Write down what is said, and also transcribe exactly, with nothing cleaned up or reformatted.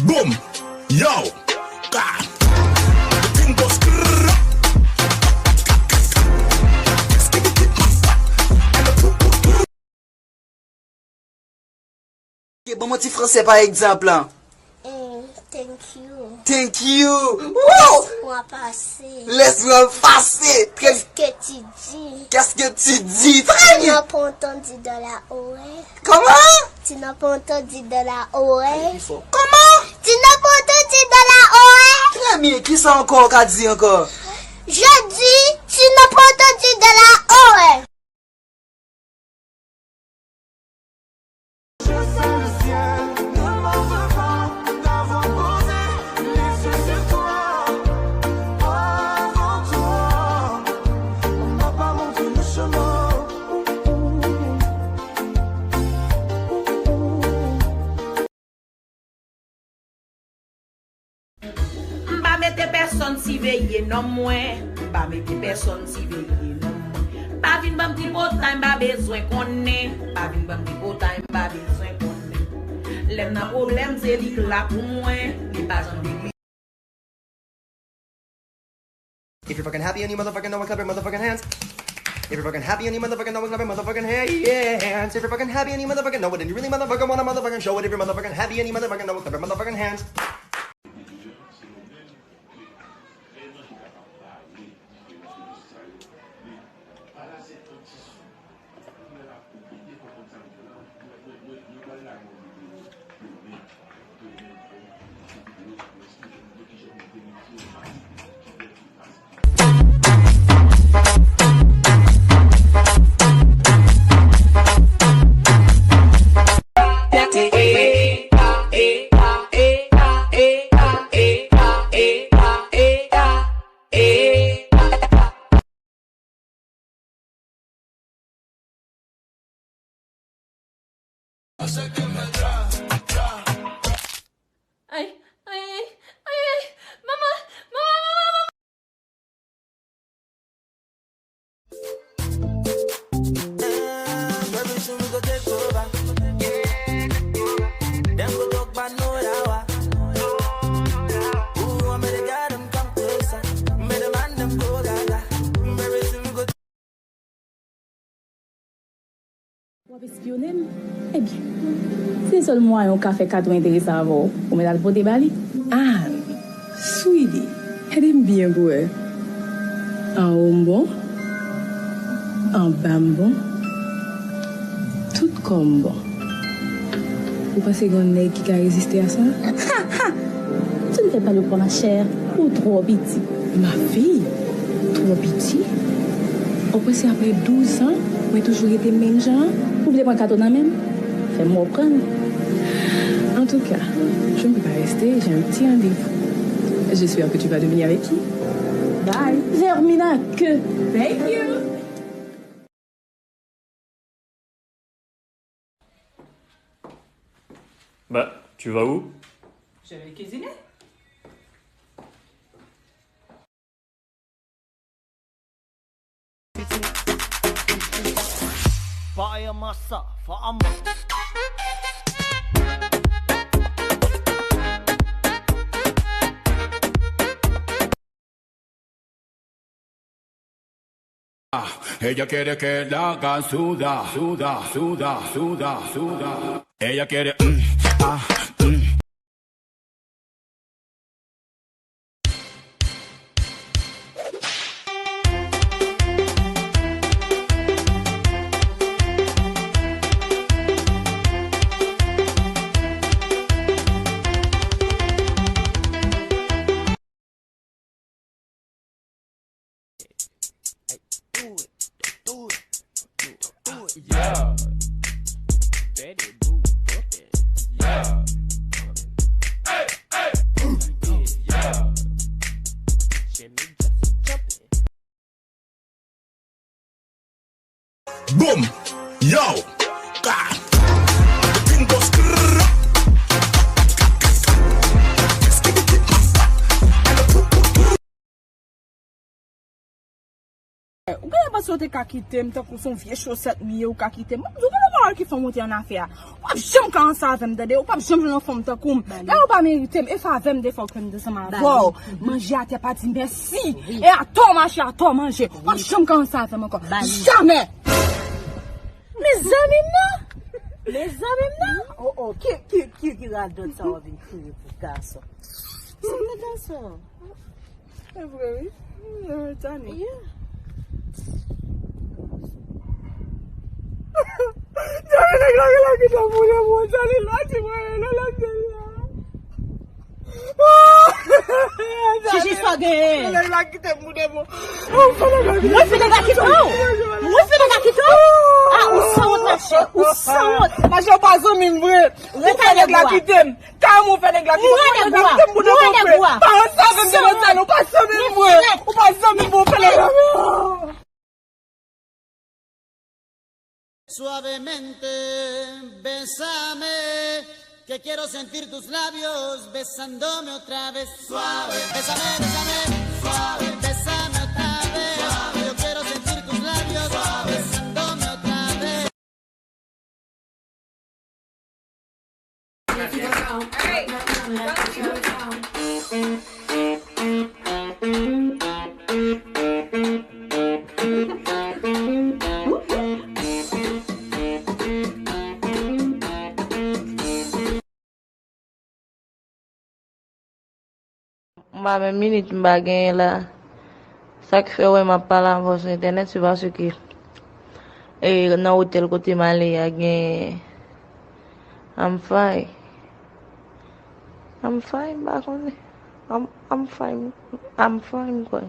Boom! Yo! Ka! The thing goes grrrr. Ok, ban m yon ti fransè pa egzanp lan. Mm, thank you. Thank you. Wow! Laisse-moi passer. Laisse-moi passer. Très... Qu'est-ce que tu dis? Qu'est-ce que tu dis? Très bien. Tu n'as pas entendu dans la oreille. Comment? Tu n'as pas entendu dans la oreille. Comment? Tu n'as pas entendu dans la oreille. Très bien. Kisa ankò ou ka di ankò? Je dis, tu n'as pas entendu dans la oreille. Je sens le ciel de mon devant d'avoir posé les yeux sur toi. Avant toi, on m'a pas montré le chemin. M pa mete pèsonn siveye nonm mwen. M pa mete pèsonn siveye nonm mwen. Pa vin ban m tripotay, m pa bezwen konnen. Pa vin ban m tripotay, m pa bezwen konnen. Lè m nan pwoblèm, se li k la pou mwen. Li pa janm vin. If you're fucking happy and you motherfucking know it, clap your motherfucking hands. If you're fucking happy and you motherfucking know it, clap your motherfucking hands. If you're fucking happy and you motherfucking know it, then you really motherfucking show it. If you're motherfucking happy and you motherfucking know it, clap your motherfucking hands. Ay, ay, ay, ay, ay, manman, manman, manman, manman. W ap espyone m? Ebyen, se sèl mwayen w ka fè Kato enterese avè w, ou mèt al pote ba li. Ann, Sweetie, ede m byen bwè. Anwo m bon, anba m bon, tout kò m bon. Ou panse gen yon nèg ki ka reziste a sa? Ha, ha! Tu ne fais pas le poids, ma chère. Ou twò piti. Ma fille, twò piti? Ou kwè se apre douz an, mwen toujou rete menm jan an? Ou vle pran Kato nan men m? Fè m wè w pran l. En tout cas, je ne peux pas rester, j'ai un petit rendez-vous. J'espère que tu vas devenir avec qui? Bye. Vermina que. Thank you. Bah, tu vas où? Je vais cuisiner. Fire massa, fire. Ah, ella quiere que la hagan suda, suda, suda, suda, suda. Ella quiere, mm, ah, mm. Yeah. Betty Boo bumpin'. Yeah. Yeah. Jimmy just jumpin'. Boom! Yo! Ka! The thing goes grrrr. Ou genlè panse w te ka kite m tankou se yon vye chosèt m ye, ou ka kite m. Mwen m di w genlè pa Ki fè w monte an afè a. W p ap janm ka ansanm avè m, tande? W p ap janm jwenn yon fanm tankou m. Dayè w pa merite m. E favè m defwa w fè m ansanm avè w. Manje atè pa di mèsi. E atò w mache, atò w manje. W p ap janm ka ansanm avè m ankò. Jamè! Mezanmi m nan! Mezanmi m nan! Oh, oh, ki, ki, ki, ki radòt sa w ap vin kriye pou gason? Se te gason. E vre, wi. E vre, Tani. Yeah. Tani, nèg la, nèg la kite m pou de bon. Tani, la, ti mwen, la, la, la. Chichi, sa w genyen? Nèg la kite m pou de bon. Mwen fè nèg la kite w? Mwen fè nèg la kite w? Ah, ou sanwont, machè. Ou sanwont. Machè, ou pa zanmi m vre. Ou fè nèg la kite m. Kòman ou fè nèg la kite m? Mwen nèg ou a. Mwen nèg ou a. Pa ansanm avè m, demoiselle, ou pa zanmi m vre. Ou pa zanmi m vre, ou fè nèg la. Suavemente, bésame, que quiero sentir tus labios besándome otra vez. Suave, bésame, bésame, suave, bésame otra vez. Suave, yo quiero sentir tus labios besándome otra vez. M pa menm minit m pa genyen la. Sa k fè w wè m ap pale avè w sou entènèt, se paske, e, nan otèl kote m ale a, gen, I'm fine. I'm fine, m pa konnen. I'm, I'm fine. I'm fine, m kwè.